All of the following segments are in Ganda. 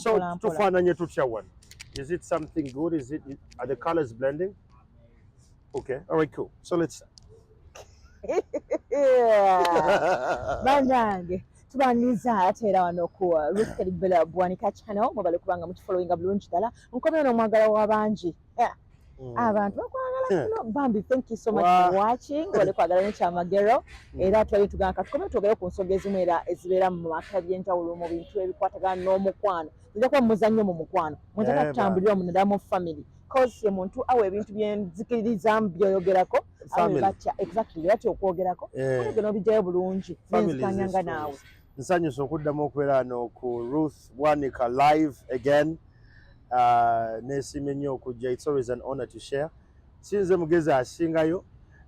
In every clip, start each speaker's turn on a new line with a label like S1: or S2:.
S1: So
S2: Mpola, mpola.
S1: Tufaananye tutya wano? Is it something good? Is it, are the colors blending? Okay, all right, cool. So let's start.
S2: Yeah. Bannange, tubaniriza ate era wano ku Ruth Kalibela Bwanika channel. Mwebale kubanga mutufollowinga bulungi ddala. Nkomyewo n'omwagala w'abangi. Yeah. Abantu bakwagala kuno bambi. Thank you so much for watching. Wale kwagala ne Kyamagero. Era twali tugamba katukome twogere ku nsonga ezimu era ezibeera mu maka eby'enjawulo, mu bintu ebikwatagana n'omukwano. Nja kuba muzannyo mu mukwano mwenjaka tutambulira mu, naddala mu family, cause ye muntu awa ebintu byenzikiririzaamu byoyogerako awe
S1: Family.
S2: batya, exactly, batya okwogerako. Olwo n'obijjayo bulungi
S1: Family is
S2: nenzikanyanga
S1: the
S2: naawe.
S1: stories. Nsanyusa okuddamu okubeera wano ku Ruth Bwanika live again. Neesiimye nnyo okujja. It's always an honor to share. Sinze mugezi asingayo,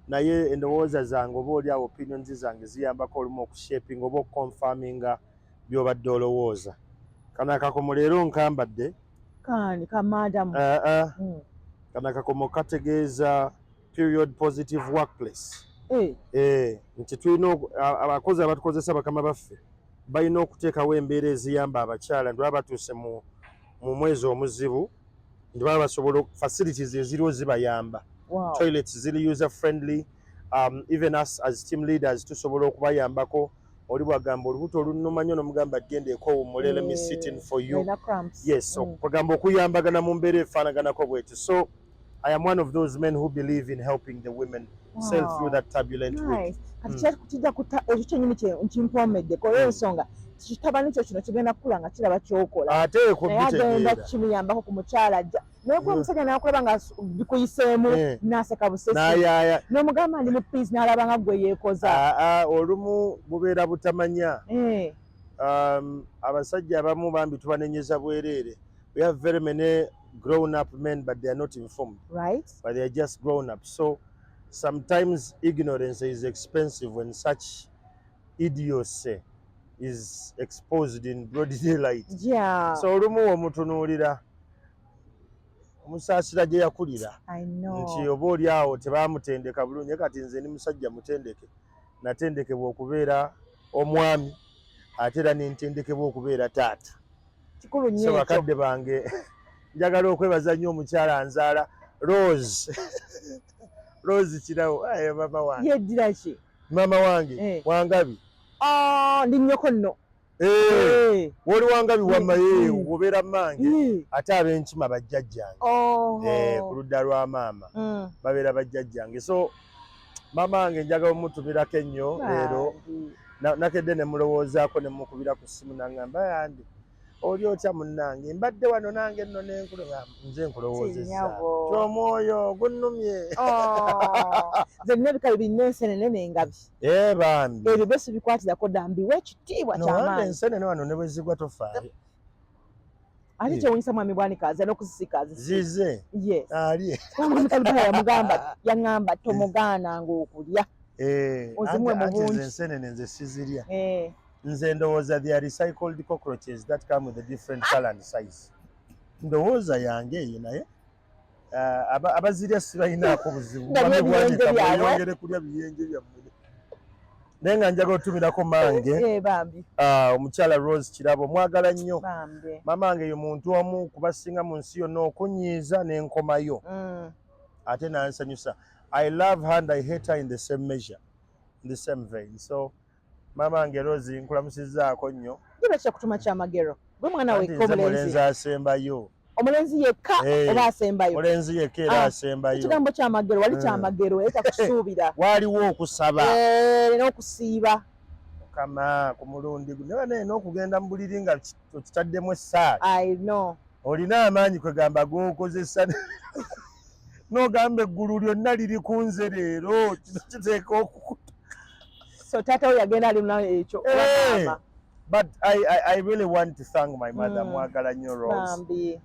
S1: naye endowooza zange oba oli awo opinions zange ziyambako olumu okushaping oba okuconfirminga by'obadde olowooza. Kano akakomo leero nkambadde.
S2: Kani kamadamu?
S1: Kano akakomo kategeeza period positive workplace. Eh, nti tulina abakozi abatukozesa, bakama baffe balina okuteekawo embeera eziyamba abakyala nti baba batuuse mu mwezi omuzibu, nti baba basobola facilities eziriwo zibayamba. Toilets ziri user friendly. Even us as team leaders tusobola okubayambako. Oli bwagamba olubuto olunnuma nnyo, nomugamba, "Genda ekowummule, let me sit in for you."
S2: Olina cramps.
S1: Yes, so kwagamba okuyambagana mu mbeera efaanaganako bwetyo. So I am one of those men who believe in helping the women sail through that turbulent week.
S2: Nice. Kati kijja kuta ekyo kyennyini nkimpoomeddeko olw'ensonga kitabani kyo kino kigenda kukula nga kiraba kyokola.
S1: Ate
S2: naye agenda
S1: kubitegeera.
S2: Kimuyambako ku mukyala ajja naye kuba omusajja nakulaba nga bikuyiseemu n'aseka busesi
S1: n'ayaaya.
S2: N'omugamba ndi mu peace, n'alaba nga gwe yeekoza.
S1: Aa, olumu bubeera butamanya. Abasajja abamu bambi tubanenyeza bwereere. We have very many grown up men, but they are not informed, but they are just grown up. So sometimes ignorance is expensive when such idiocy is exposed in broad daylight. So olumu omutunuulira, omusaasira gye yakulira
S2: I know.
S1: nti oba oli awo tebamutendeka bulungi. Naye kati nze ndi musajja mutendeke, natendekebwa okubeera omwami, ate era nentendekebwa okubeera taata.
S2: Kikulu nnyo
S1: So
S2: ekyo.
S1: Bakadde bange, njagala okwebaza nnyo omukyala anzaala, Rose, Rose Kirawo. Aye, mama wange.
S2: Yeddira ki?
S1: Mama wange. Wangabi.
S2: Ah, ndi nnyoko nno.
S1: Eh, woli Wangabi wamma. Wobeera mange. Ate ab'enkima bajjajjange. Eh, ku ludda lwa maama babeera bajjajjange. So maama wange njagala omutumirako ennyo leero.
S2: Bambi.
S1: Nakedde ne mulowoozaako ne mukubira ku ssimu, naŋŋamba, "Yande oli otya munnange? Mbadde wano nange nno nenkulo nze nkulowoozezza."
S2: Kinnyabo.
S1: Kyomwoyo gunnumye.
S2: Oh. Nze nina ebika bibiri, n'ensenene n'engabi.
S1: Eh, bambi.
S2: Ebyo byo sibikwatirako dda, mbiwa ekitiibwa
S1: nowanda
S2: kyamaanyi.
S1: Ensenene wano ne bwe zigwa tofaayo.
S2: Ate kyewunyisa, mwami Bwanika aza n'okuzisika azisika.
S1: Zize.
S2: Yes.
S1: Ali.
S2: Mwami Kalibala yamugamba, yaŋŋamba tomugaananga okulya.
S1: Eh,
S2: Ozimuwe mu
S1: anti nze
S2: bungi.
S1: Ensenene nze sizirya. Nze ndowooza they are recycled cockroaches that come with a different color and size. Ndowooza yange eyo, naye abazirya sibalinaako buzibu.
S2: Nga byo ebiyenje byabwe.
S1: Mweyongere kulya biyenje byammwe, naye nga njagala otumirako mange.
S2: Eh, bambi.
S1: Omukyala Rose Kirabo mwagala nnyo.
S2: Bambi.
S1: Mama wange ye muntu omu kubasinga mu nsi yonna okunyiiza n'enkomayo ate nansanyusa. I love her and I hate her in the same measure, in the same vein. So mama wange Rose, nkulamusizzaako nnyo.
S2: Giba kyakutuma Kyamagero, gwe mwana
S1: Anti
S2: wekka
S1: nze
S2: omulenzi?
S1: Mulenzi asembayo.
S2: Omulenzi yekka?
S1: Eh.
S2: Oba asembayo?
S1: Mulenzi yekka era
S2: Ah,
S1: asembayo.
S2: Ekigambo Kyamagero wali Kyamagero era takusuubira.
S1: Waaliwo okusaba.
S2: Eh, n'okusiiba.
S1: Mukama ku mulundi guno naye naye n'okugenda mu buliri nga okitaddemu essaala.
S2: I know.
S1: Olina amaanyi kwegamba g'okozesa n'ogamba eggulu lyonna liri ku nze leero, kino kiteeka okukuta.
S2: So taata we yagenda ali muna ekyo oba
S1: Eh,
S2: maama?
S1: But I really want to thank my mother. Mwagala nnyo Rose.
S2: Bambi.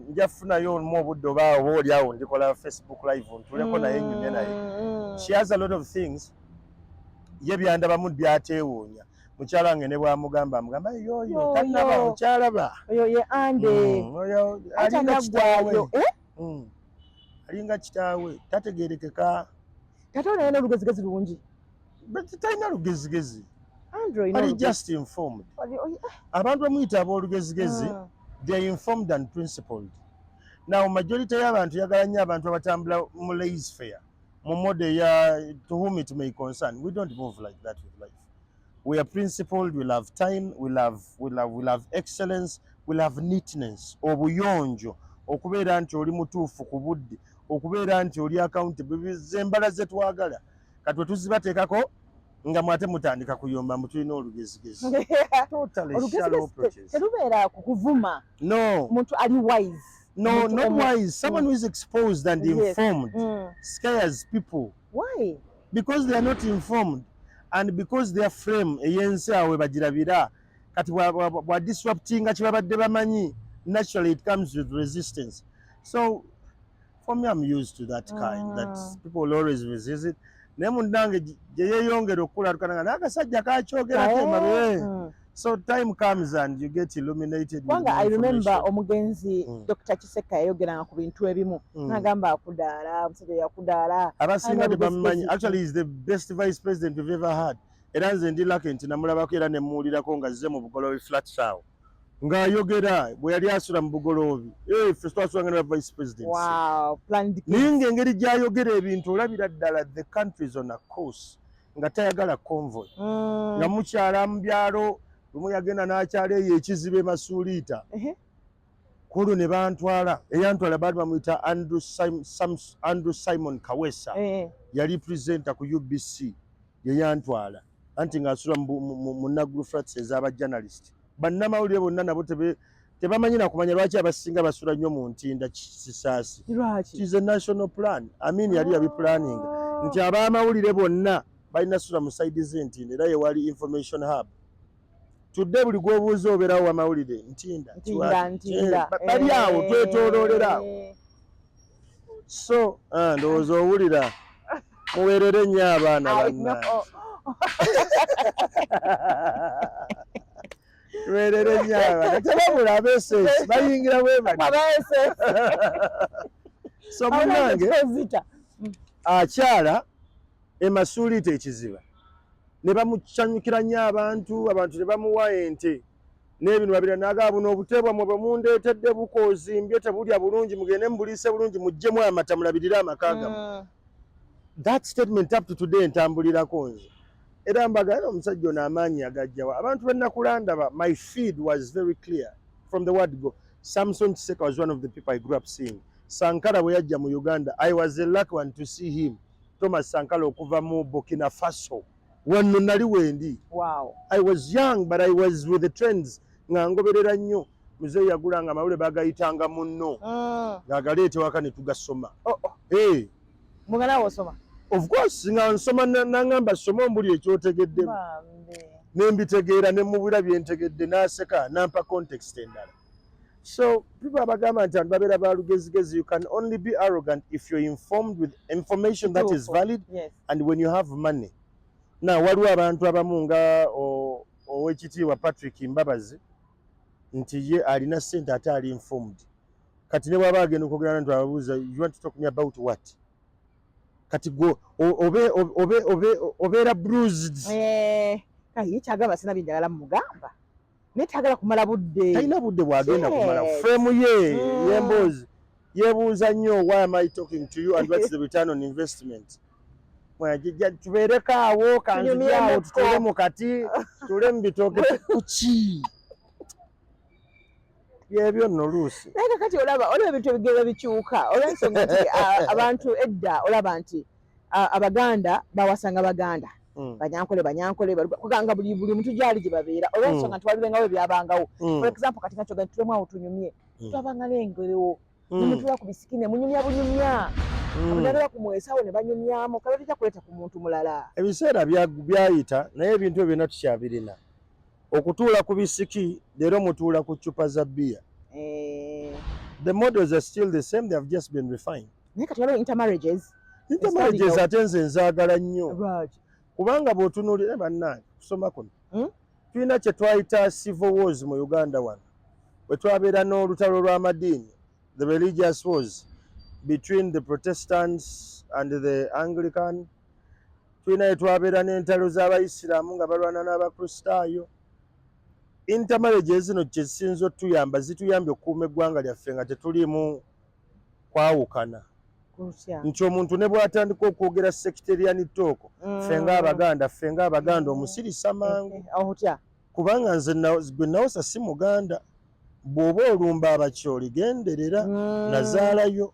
S1: Nja kufunayo olumu obudde oba oli awo ndikola Facebook live ntuleko naye nyumye naye. She has a lot of things ye byandabamu byateewuunya. Mukyala wange ne bwamugamba, amugamba yoyo
S2: Yoyo.
S1: tanaba okyalaba.
S2: Oyo ye ande.
S1: Oyo alinga kitaawe.
S2: Atanaggwayo, eh?
S1: Alinga kitaawe, tategerekeka.
S2: Taata we naye n'olugezigezi lungi.
S1: But talina lugezigezi.
S2: Andrew olina
S1: Ali
S2: olugezi.
S1: just informed.
S2: Ah,
S1: Abantu bamuyita aboolugezigezi. They are informed and principled. Now, majority y'abantu yagala nnyo abantu abatambula mu laissez faire, mu mode ya "to whom it may concern." We don't move like that with life. We are principled. We love time, we love excellence, we love neatness, obuyonjo, okubeera nti oli mutuufu ku budde, okubeera nti oli accountable. Zembala ze twagala. Kati we tuzibateekako nga mwate mutandika kuyomba mbu tulina olugezigezi. Totally shallow approaches.
S2: Terubeera ku kuvuma.
S1: No.
S2: Omuntu ali wise.
S1: No, not wise. Someone who is exposed and informed scares people.
S2: Why?
S1: Because they are not informed and because their frame ey'ensi awo we bagirabira. Kati bwa disruptinga kye babadde bamanyi, naturally it comes with resistance. So for me, I'm used to that kind, that people will always resist it. Naye munnange gye yeeyongera okukula tukananga n'akasajja kakyogerako emabe. So time comes and you get illuminated.
S2: Kubanga I remember omugenzi Dr. Kiseka yayogeranga ku bintu ebimu, nagamba akudaala, omusajja yakudaala.
S1: Abasinga tebamumanyi. Actually, is the best vice president we've ever had. Era nze ndi lucky nti namulabako era nemuwulirako nga zze mu Bugoloobi Flats awo ng'ayogera bwe yali asula mu Bugoloobi. Ffe twasulanga ne ba vice president, naye ng'engeri gy'ayogera ebintu olabira ddala the country is on a course, nga tayagala convoy, nga mukyala mu byalo. Lumu yagenda n'akyala eyo ekiziba emasuuliita kwolwo ne bantwala. Eyantwala baali bamuyita Andrew Simon Kawesa, yali presenter ku UBC, yeyantwala anti ng'asula mu Naggulu Flats ez'aba journalist, bannamawulire bonna. Nabo tebamanyi nakumanya lwaki abasinga basula nnyo mu Ntinda Kisaasi. Is a national plan. Amin yali yabiplaninga nti abamawulire bonna balina sula mu side z'Entinda, era yewali information hub. Tudde buli gwobuuza obeerawo wamawulire Ntinda, bali awo twetooloolera awo. So ndowooza owulira muweerere nnyo abaana banna, tuweerere nnyo abaana, tebabula abeesesi bayingira bwe bati. So munnange akyala emasuuliita ekiziba ne bamucanyukira nnyo abantu, abantu ne bamuwa ente n'ebintu babira naga buno obuteebwa mwe bwe mundeetedde bukoozimbye, tebulya bulungi, mugende mubuliise bulungi, muggyemu amata, mulabirire amaka gammwe. That statement, up to today, ntambulirako nze era mbagala omusajja ono amaanyi agajjawa abantu bennakulandaba. My feed was very clear from the word go. Samson Kiseka was one of the people I grew up seeing. Sankara bwe yajja mu Uganda, I was a lucky one to see him, Thomas Sankara okuva mu Burkina Faso. Wano nali wendi. I was young, but I was with the trends, nga ngoberera nnyo. Muzeeyi yagulanga amawulire bagayitanga munno, ng'agaleeta waka ne tugasoma.
S2: Oh.
S1: Hey,
S2: Mugana osoma?
S1: Of course, nga nsoma. Nangamba soma ombuli ekyotegeddemu.
S2: Bambi.
S1: Nembitegeera ne mubula byentegedde, n'aseka nampa context endala. So people abagamba nti abantu babeera ba lugezigezi, you can only be arrogant if you're informed with information that is
S2: Kituufu.
S1: valid and when you have money. Now waliwo abantu abamu nga owekitiibwa Patrick Mbabazi, nti ye alina ssente ate ali informed. Kati ne bwaba agenda okwogera nantu ababuuza, "You want to talk me about what?" Kati gwe obeera bruised.
S2: Eh, kaye kyagamba sina byenjagala mugamba, naye tagala kumala budde.
S1: Talina budde bwagenda kumala. Frame ye yemboozi yebuuza nnyo, "Why am I talking to you and what's the return on investment?" Tubeereko awo kanzijaawo.
S2: Tunyumyemukko.
S1: Tutuule mu kati, tutuule mu bitooke kuki byebyo nno luusi.
S2: Naye kakati olaba ebintu ebigenda bikyuka olw'ensonga nti abantu edda olaba nti Abaganda bawasanga Baganda, Banyankole, kuganga buli muntu gyali gye babeera olw'ensonga nti walibengawo ebyabangawo. For example, kati nga kyoga ntulemu awo tunyumye, twabanga n'engerewo, nemutula ku bisiki ne munyumya bunyumya, ababeera ku mwesawo ne banyumyamu, kale tojja kuleeta ku muntu mulala.
S1: Ebiseera byayita, naye ebintu ebyo byonna tukyabirina. Okutuula ku bisiki, leero mutuula ku ccupa za bbiya. The models are still the same, they have just been refined.
S2: Naye kati waliwo intermarriages.
S1: Intermarriages ate nze nzaagala nnyo.
S2: Lwaki?
S1: Kubanga bw'otunuulira, bannange, kusoma kuno, tulina kye twayita civil wars mu Uganda wano, bwe twabeera n'olutalo lw'amadiini, the religious wars between the Protestants and the Anglican. Tulina ye twabeera n'entalo z'Abayisiraamu nga balwana n'Abakristaayo. Intermarriage zino kyezisinza otuyamba, zituyambye okukuuma eggwanga lyaffe nga tetulimu kwawukana.
S2: Kutya?
S1: Nti omuntu ne bw'atandika okwogera sectarian talk, ffe ng'Abaganda, ffe ng'Abaganda, omusirisa mangu.
S2: Otya?
S1: Kubanga nze gwe nawosa si Muganda. Bw'oba olumba Abakyoli, genderera, nazaalayo.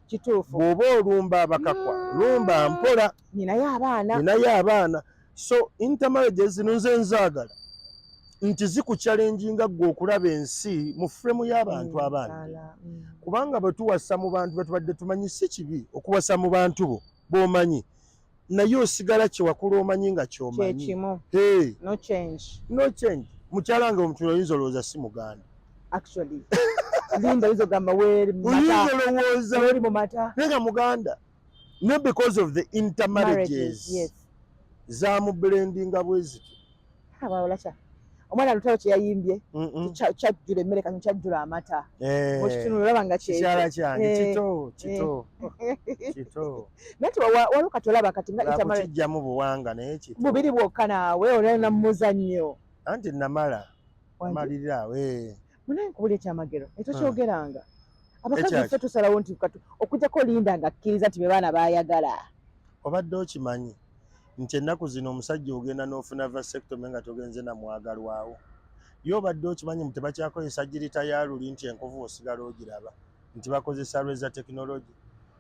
S1: Bw'oba olumba Abakakwa, lumba mpola.
S2: Ninayo abaana.
S1: Ninayo abaana. So intermarriages zino nze nzaagala nti zikuchallenginga ggwe okulaba ensi mu frame y'abantu abandi. Kubanga bwe tuwasa mu bantu betubadde tumanyi, si kibi okuwasa mu bantu bo b'omanyi, naye osigala kyewakula omanyi nga kyomanyi.
S2: Kyekimu.
S1: Hey,
S2: No change.
S1: No change. Mukyala nga omuntu oyinza olowooza si Muganda.
S2: Actually, Linda, oyinza ogamba weeri mu
S1: Oyinza
S2: mata.
S1: olowooza
S2: Weeri mu mata.
S1: Naye nga Muganda ne because of the intermarriages zamublendinga bwe zityo.
S2: Abawala, omwana Lutalo kye yayimbye, kyajjula emmere, kano kyajjula amata.
S1: Eh,
S2: okitunula olaba nga kyekyo.
S1: Kikyala kyange.
S2: Eh.
S1: Kito kito kito.
S2: Naye ti waliwo kati olaba kati nga intermarriage
S1: Lwakukijjamu buwanga, naye kito.
S2: Bubiri bwokka, naawe olina muzannyo.
S1: Anti namala malirira awo, eh.
S2: Munaye, nkubula ekyamagero etokyogeranga. Abakazi
S1: Ekyaki?
S2: ffe tusalawo nti okujjako Linda nga akkiriza nti be baana baayagala.
S1: Obadde okimanyi nti ennaku zino omusajja ogenda n'ofuna vasectomy nga togenze na mwagalwawo? Ye obadde okimanyi nti tebakyakozesa girita ya luli, nti enkovu osigala ogiraba, nti bakozesa razor technology,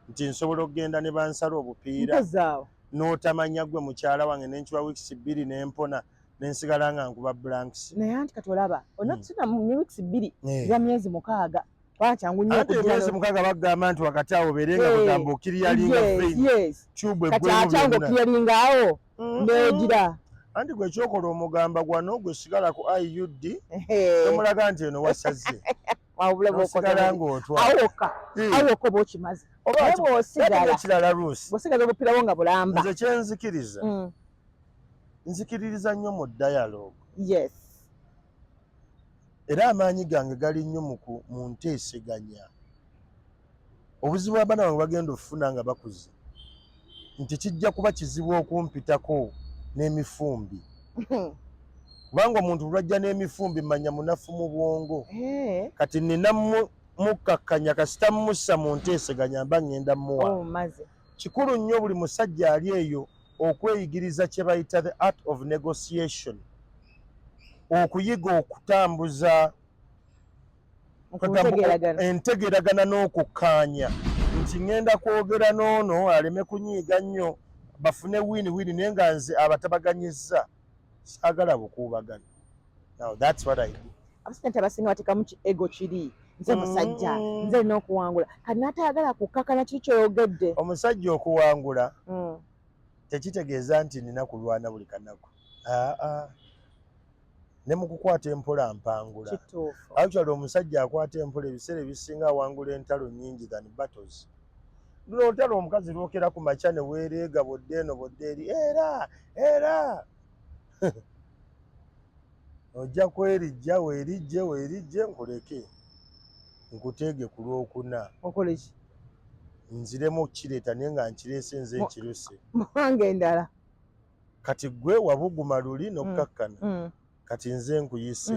S1: nti nsobola okugenda ne bansala obupiira
S2: Mpozaawo.
S1: n'otamanya gwe mukyala wange, nenkiwa weeks 2 nempona, nensigala nga nkuba blanks?
S2: Naye anti kati olaba onakusina ne weeks 2,
S1: Eh.
S2: ziba myezi 6, kubanga kyangu nnyo
S1: Anti
S2: okugira
S1: emyezi 6 bagamba nti wakati awo beere nga bagamba okiryalinga vein tube
S2: Kati
S1: eggwemu
S2: ate nga
S1: byonna.
S2: okiryalinga awo n'ogira.
S1: Anti gwe ekyokola, omugamba gwano gwe sigala ku IUD, tomulaga nti eno wasaze,
S2: Wabula
S1: nosigala ng'otwala.
S2: Awo wokka.
S1: Eh.
S2: Awo wokka oba okimaze.
S1: Oba
S2: Naye bw'osigala
S1: ekirala, Ruth,
S2: bw'osigaza obupiirawo nga bulamba.
S1: Nze kyenzikiriza, nzikiririza nnyo mu dialogue. Era amaanyi gange gali nnyo mu nteeseganya. Obuzibu abaana bange bagenda okufuna nga bakuze nti kijja kuba kizibu okumpitako n'emifumbi, kubanga omuntu lwajja n'emifumbi, manya munafu mu bwongo. Kati nina mukkakkanya, kasita mussa mu nteeseganya, mba ŋŋenda muwa.
S2: Oh, maze.
S1: Kikulu nnyo buli musajja ali eyo okweyigiriza kye bayita the art of negotiation, okuyiga okutambuza
S2: Okutegeeragana.
S1: Entegeeragana n'okukkaanya nti ŋŋenda kwogera n'ono aleme kunyiiga nnyo, bafune win win, naye nga nze abatabaganyizza saagala bukuubagano. Now that's what I do.
S2: Abasajja nti abasinga bateekamu ki ego kiri, nze musajja, nze nina okuwangula. Kati n'atayagala kukkakana kiri kyoyogedde.
S1: Omusajja okuwangula tekitegeeza nti nina kulwana buli kanaku. Aa, ne mu kukwata empola mpangula. Actually, omusajja akwata empola ebiseera ebisinga awangula entalo nnyingi than battles. Luno olutalo omukazi lwokera ku makya ne weereega bodde eno bodde eri, era ojja kwerijja, weerijje, weerijje, nkuleke nkuteege ku Lwokuna.
S2: Okola ki?
S1: Nziremu okukireeta, naye nga nkireese nze nkiruse.
S2: Muwanga endala.
S1: Kati gwe wabuguma luli n'okkakkana, kati nze nkuyise.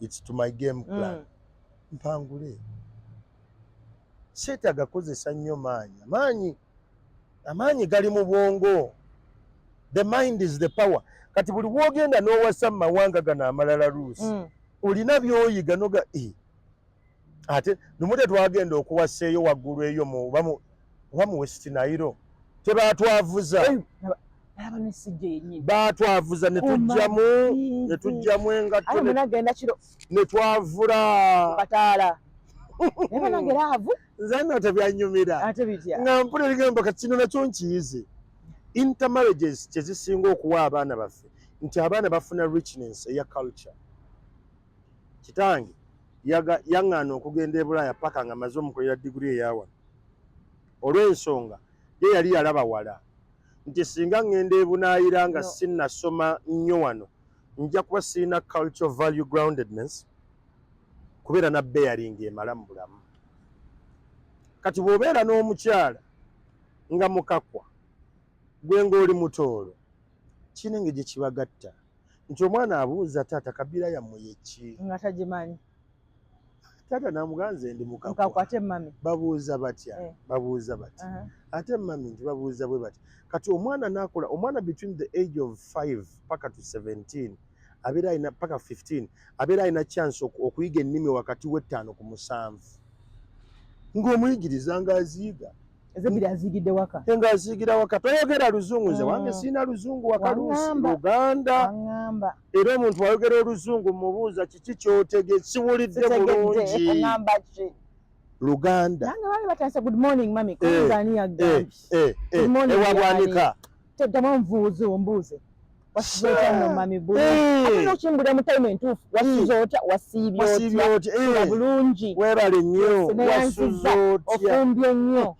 S1: It's to my game plan. Mpangule, seetaaga kozesa nnyo maanyi. Amaanyi gali mu bwongo. The mind is the power. Kati buli bwogenda n'owasa mu mawanga gano amalala, Ruth, olina by'oyiga noga eh. Ate lumu tetwagenda okuwasa eyo waggulu eyo oba mu West Nile, tebatwavuza.
S2: Nalaba nesijja yennyini.
S1: Batwavuza ne tujjamu ne tujjamu engatto.
S2: Aye munagenda kiro.
S1: Ne twavula.
S2: Bataala, naye banange love.
S1: Nze nno tebyanyumira.
S2: Ate bitya?
S1: Nga mpulira ligamba kati kino nakyo nkiyize. Intermarriages kyezisinga okuwa abaana baffe nti abaana bafuna richness eya culture. Kitange yaŋŋaana okugenda e Bulaaya paka nga maze omukolera diguri eyawano, olw'ensonga ye yali yalaba wala nti singa ŋŋenda e Bunaayira nga
S2: No.
S1: sinnasoma nnyo wano, nja kuba sirina culture value groundedness kubeera na bearing emala mu bulamu. Kati bw'obeera n'omukyala nga Mukakwa, gwe ng'oli Mutoolo, kirina engeri gye kibagatta. Nti omwana abuuza, "Taata, kabira yammwe yeki?"
S2: Nga tagimanyi.
S1: Taata namuganze, "Ndi Mukakwa."
S2: Mukakwa, ate mami?
S1: Babuuza batya? Babuuza batya? Ate mami nti babuuza bwe bati. Kati omwana nakola, omwana between the age of 5 paka to 17 abeera alina, paka 15 abeera alina chance okuyiga ennimi wakati w'ettaano ku musanvu, ng'omuyigiriza ng'aziyiga.
S2: Ezebiri aziyigidde waka.
S1: Ng'aziyigira waka. Toyogera luzungu, nze wange siina luzungu waka, lusi
S2: Waŋŋamba.
S1: Luganda.
S2: Waŋŋamba.
S1: Era omuntu wayogera oluzungu mubuuza, "Kiki kyotege? Siwulidde
S2: Sitegedde.
S1: bulungi."
S2: Oŋŋamba ki?
S1: Luganda.
S2: Nange baali batandise, "Good morning, mami."
S1: Eh,
S2: Ani yagambye?
S1: Eh,
S2: Good morning,
S1: ewa Bwanika.
S2: Teddamu nvuuze, ombuuze, "Wasuze otya?" Nno mami, bulungi. Ate nokimbulira mu time entuufu, "Wasuze otya? Wasiibye
S1: Wasiibye
S2: otya?"
S1: otya?
S2: Nga bulungi.
S1: Weebale nnyo.
S2: Yes, neyanzizza.
S1: Wasuze otya?
S2: Ofumbye nnyo.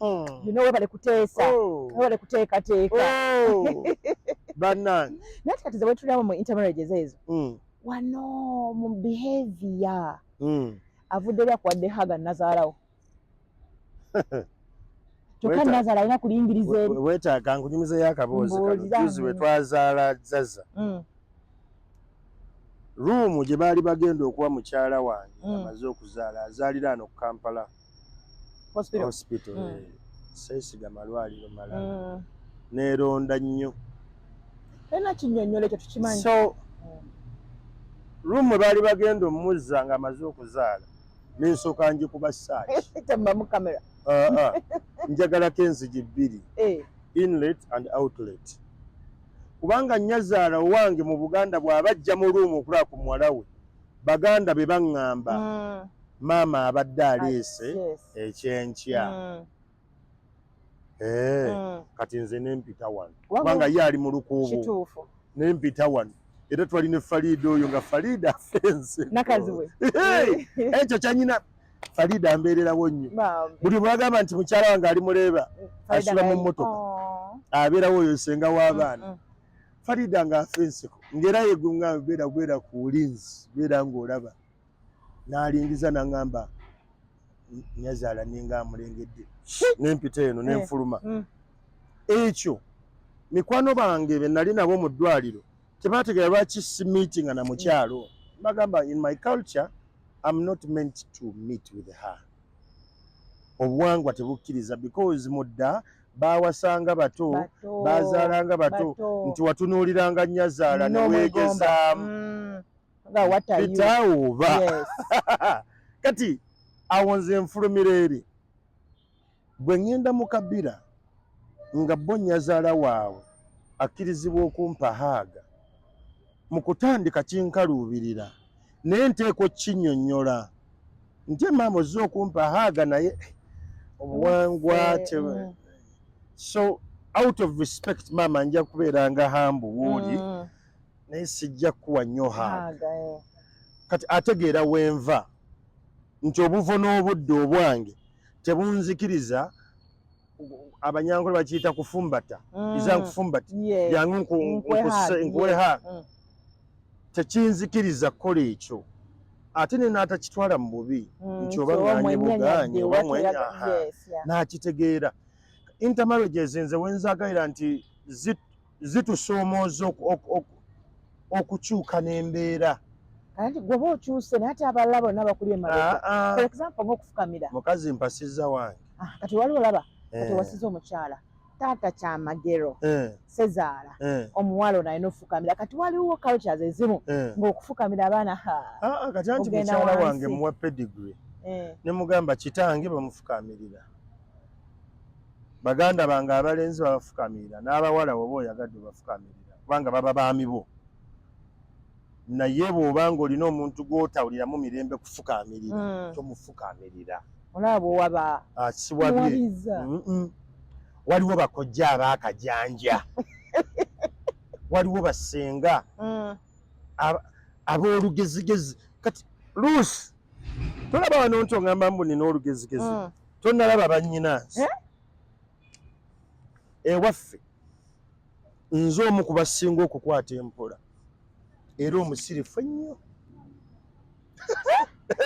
S2: Webale kuteesa. Webale kuteekateeka.
S1: Oh. Bannange.
S2: Naye ate kati ze bwetuliramu mu intermarriages ezo, wano mu behavior, avudde eri akuwadde hug, nazaalawo, kyokka nazaala alina kulingiriza eri.
S1: Weetaaga nkunyumizeyo akaboozi kano.
S2: Mbuulira.
S1: Juzi bwe twazaala Zaza, room gye baali bagenda okuwa mukyala wange amaze okuzaala, azaalira ano ku Kampala
S2: Hospital.
S1: Hospital. Seesiga malwaliro malala, neeronda nnyo.
S2: Tolina kinnyonnyola, ekyo tukimanyi.
S1: So room mwe baali bagenda omuzza ng'amaze okuzaala, nensooka ngikuba search.
S2: Tembamu kamera.
S1: Njagalako enzigi bbiri, inlet and outlet, kubanga nnyazaala owange mu Buganda bw'aba ajja mu room okulaba ku muwala we, baganda be baŋŋamba, "Maama abadde aleese ekyenkya." Kati nze nempita wano, kubanga ye ali mu lukuubo. Nempita wano, era twali ne Farida oyo, nga Farida afense.
S2: Nakazi we.
S1: Ekyo kyanyina Farida ambeererawo nnyo.
S2: Bambi.
S1: Buli bwagamba nti mukyala wange ali muleeba,
S2: Farida
S1: asula mu mmotoka. Abeerawo oyo senga w'abaana. Farida ng'afa enseko, ng'era yegunga, beera beera ku bulinzi, beera ng'olaba. N'alingiza n'aŋŋamba, "Nyazaala ninga amulengedde." Nempita eno, nenfuluma. Ekyo mikwano bange be nali nabo mu ddwaliro tebategeera lwaki si meetinga na mukyalo. Bagamba, "In my culture I'm not meant to meet with her." Obuwangwa tebukkiriza, because mudda bawasanga bato,
S2: Bato.
S1: bazaalanga bato.
S2: Bato.
S1: Nti watunuuliranga nnyazaala ne
S2: N'omwegomba.
S1: weegezaamu.
S2: Nga what are you?
S1: Pitaawo oba. Kati awo nze nfulumira eri, bwe ŋŋenda mu kabira nga bo nnyazaala waabwe akkirizibwa okumpa hug. Mu kutandika kinkaluubirira, naye nteekwa okkinnyonnyola nti, "Maama, ozze okumpa hug, naye obuwangwa te." So out of respect, maama, nja kubeeranga humble wooli, naye sijja kukuwa nnyo hug.
S2: Hug, eh.
S1: Kati ategeera wenva nti obuvo n'obudde obwange tebunzikiriza. Abanyankole bakiyita kufumbata. Iza nkufumbata, jangu
S2: Nkuwe hug,
S1: nkuwe hug. Tekinzikiriza kukola ekyo, ate ne n'atakitwala mu bubi nti oba
S2: Nti oba
S1: ŋŋanye
S2: mwennyanyadde,
S1: bugaanye
S2: oba
S1: oba mwenya
S2: toyaga-
S1: aha. N'akitegeera. Intermarriages nze wenzagalira nti zitusoomooza okukyuka n'embeera.
S2: Kati gwe oba okyuse, naye ate abalala bonna bakuli emabega.
S1: Ah, ah.
S2: For example, ng'okufukamira.
S1: Mukazi mpasizza wange.
S2: Ah, kati wali olaba kati wasiza omukyala, taata Kyamagero, sezaala, omuwala ono alina okufukamira. Kati waliwo cultures ezimu ng'okufukamira abaana ha.
S1: Ah, ah, kati anti
S2: Ogenda
S1: mukyala
S2: wansi.
S1: wange muwa pedigree, ne mugamba, "Kitange bamufukamirira, baganda bange abalenzi babafukamirira, n'abawala woba oyagadde obafukamirira, kubanga baba baami bo. Naye bw'obanga olina omuntu gw'otawuliramu mirembe kufukamirira, tomufukamirira."
S2: Olaba bwowaba.
S1: Ah, siwabye.
S2: Muwabiza.
S1: Waliwo bakojja abaakajanja, waliwo basenga ab'olugezigezi. Kati Luusi, tolaba wano nti oŋŋamba mbu nina olugezigezi? Tonnalaba bannyinansi.
S2: Eh?
S1: Ewaffe nze omu ku basinga okukwata empola era omusirifu ennyo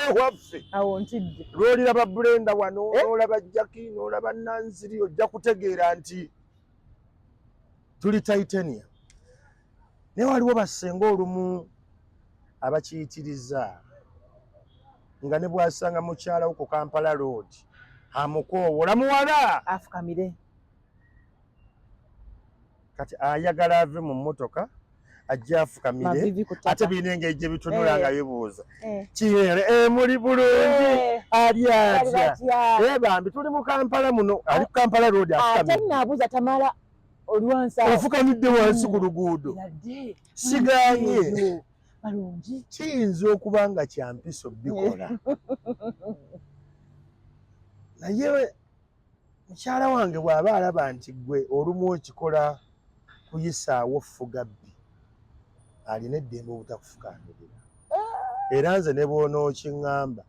S1: ewaffe.
S2: Awo ntidde.
S1: Lwoliraba Brenda wano,
S2: Eh?
S1: n'olaba Jackie, n'olaba Nanziri, ojja kutegeera nti tuli titanium. Naye waliwo bassenga olumu abakiyitiriza, nga ne bw'asanga mukyala wo ku Kampala Road amukoowola, "Muwala!"
S2: Afukamire.
S1: Kati ayagala ave mu mmotoka ajje afukamire.
S2: Mavivi ku
S1: Ate
S2: ttaka.
S1: birina engeri gye bitunula nga bibuuza.
S2: Kireere
S1: muli bulungi? Ali
S2: Bali
S1: atya?
S2: batya?
S1: Bambi, tuli mu Kampala muno, ali ku Kampala Road.
S2: Ate
S1: Afukamidde.
S2: Naabuuza tamala, oli wansi awo.
S1: Ofukamidde wansi ku luguudo.
S2: Yadde.
S1: Siganye.
S2: Eyo, balungi.
S1: Kiyinza okuba nga kyampiso bikola, naye mukyala wange bw'aba alaba nti gwe olumu okikola kuyisaawo ffugabbi, alina eddembe obutakufukamirira. Era nze ne bw'onookiŋŋamba,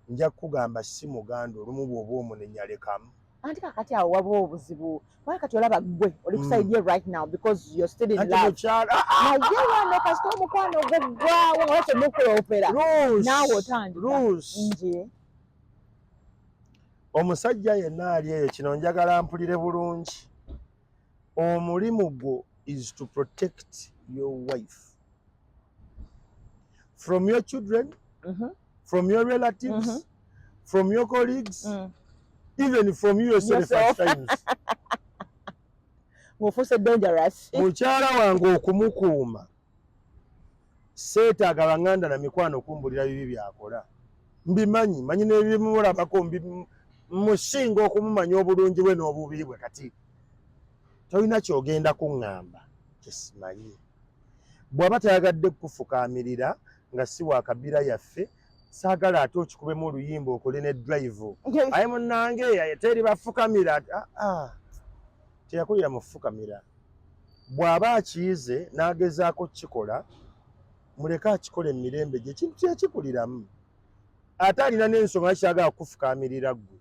S1: nja kukugamba si muganda. Olumu bw'oba omunenya, lekamu.
S2: Anti kakati awo waba obuzibu, kubanga kati olaba gwe oli ku side ye right now because you're still in
S1: Anti
S2: love.
S1: Mukyala
S2: Naye wano kasita omukwano guggwawo nga temukulopera,
S1: Ruth,
S2: naawe otandika.
S1: Ruth,
S2: Nje.
S1: Omusajja yenna ali eyo, kino njagala mpulire bulungi. Omulimu gwo is to protect your wife from your children, from your relatives, from your colleagues, even from you yourself at
S2: Yourself.
S1: times.
S2: Ng'ofuuse dangerous.
S1: Mukyala wange okumukuuma, seetaaga baŋŋanda na mikwano okumbulira bibi byakola. Mbimanyi, manyi n'ebimulabako, musinga okumumanya obulungi bwe n'obubi bwe. Kati tolina kyogenda kuŋŋamba kyesimanyi. Bw'aba tayagadde kukufukaamirira nga si wa kabira yaffe, saagala ate okikubemu oluyimba, okole ne drive, "Aye munnange, teri bafukamira." Ah, ah. Teyakulira mu fukamira. Bw'aba akiyize n'agezaako kukikola, muleke akikole emirembe gye. Ekintu kyekikuliramu, ate alina n'ensonga lwaki kyagala kukufukaamirira ggwe.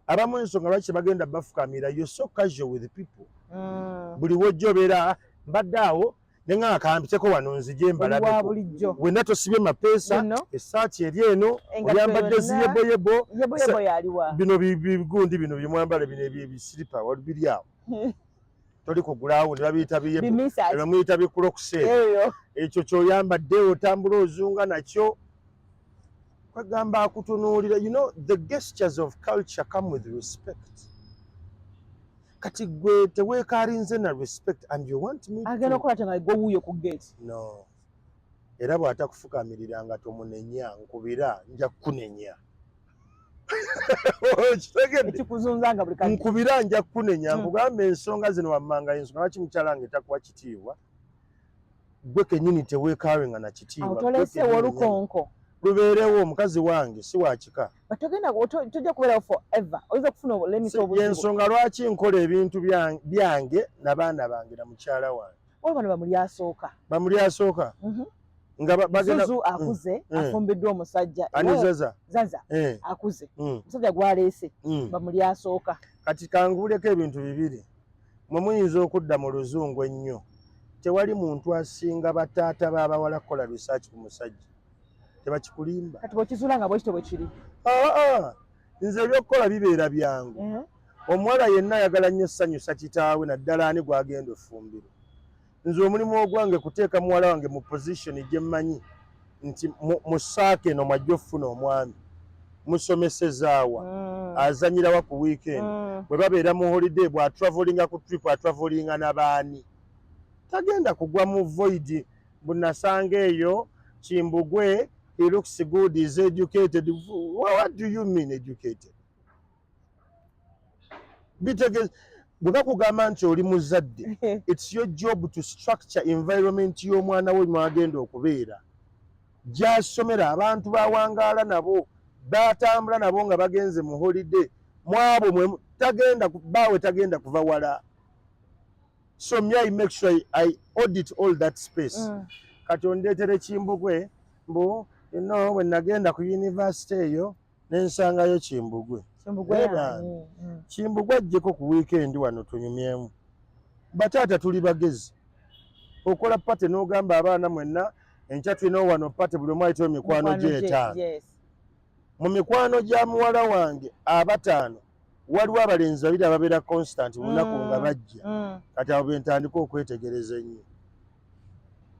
S1: Abamu ensonga lwaki tebagenda bafukamira, you so casual with people. Buli wojja obeera, "Mbadde awo neŋŋamba kampiteko wano nzije
S2: Oli wa
S1: mbalabeko."
S2: bulijjo.
S1: Wenna tosibye mapeesa,
S2: Bino.
S1: essaati eri eno,
S2: Engatto
S1: oyambadde
S2: yonna.
S1: ziyeboyebo.
S2: Yeboyebo yaliwa?
S1: Bino bigundi bino byemwambala, bino ebisiripa biri awo, toli kugulaawo ne babiyita biyebo.
S2: Bimisaati.
S1: Bamuyita bikulokuse.
S2: Eyo.
S1: Ekyo kyoyambadde otambula ozunga nakyo, kwegamba akutunuulira. You know, the gestures of culture come with respect. Kati gwe teweekalinze na respect and you want me
S2: Agenda
S1: to
S2: okukola te nga gwe wuuyo ku gate.
S1: No, era bw'atakufukamirira nga tomunenya, nkubira, nja kukunenya. Okitegedde?
S2: Ekikuzunza nga buli kati.
S1: Nkubira, nja kukunenya. Nkugamba ensonga zino wammanga, ensonga lwaki mukyala wange takuwa kitiibwa, gwe kennyini teweekawenga na kitiibwa.
S2: Awo
S1: Gwe
S2: toleseewo
S1: kennyini
S2: olukonko.
S1: Lubeerewo. Omukazi wange si wa kika.
S2: But togenda tojja kubeerawo forever, oyinza okufuna obulemisa obuzibu.
S1: Yensonga lwaki nkola ebintu byange nabaana bange na mukyala wange.
S2: Waliwo bano bamuli asooka.
S1: Bamuli asooka nga bagenda.
S2: Zuzu akuze, afumbiddwa omusajja.
S1: Ani, Zaza?
S2: Zaza. Akuze, omusajja gwaleese bamuli asooka.
S1: Kati kanguuleko ebintu bibiri. Mwe muyinza okudda mu luzungu ennyo. Tewali muntu asinga bataata b'abawala kukola research ku musajja, tebakikulimba.
S2: Kati bwekizuula nga bwekito bwe kiri?
S1: Aa, nze ebyokukola bibeera byangu. Omuwala yenna ayagala nnyo ssanyusa kitaawe, naddala ani gw'agenda ofumbirwa. Nze omulimu ogwange kuteeka muwala wange mu position gye mmanyi nti mu saaka eno mwajja okufuna omwami. Musomesezaawa? Azanyirawa ku weekend? Bwe babeera mu holiday, bw'atravelinga ku trip, atravelinga n'abaani? Tagenda kugwa mu void bunasanga eyo Kimbugwe, "He looks good, is educated." What do you mean educated? Bitegeza bwe bakugamba nti oli muzadde, it's your job to structure environment y'omwana we mwagenda okubeera, gy'asomera, abantu bawangaala nabo, batambula nabo nga bagenze mu holiday. Mwabo mwe tagenda baawe tagenda kuva wala. So me, I make sure I audit all that space. Kati ondeetera Kimbugwe mbu bwe nagenda ku university eyo nensangayo Kimbugwe.
S2: Kimbugwe.
S1: Eba.
S2: Yani.
S1: Kimbugwe ajjeko ku weekend wano tunyumyemu. Bataata tuli bagezi. Okola party n'ogamba abaana mwenna, enkya tulinawo wano party, buli omu ayitayo mikwano gye etaano. Mu mikwano gya muwala wange abataano, waliwo abalenzi babiri ababeera constant lunaku nga bajja. Kati abo bentandika okwetegereza ennyo.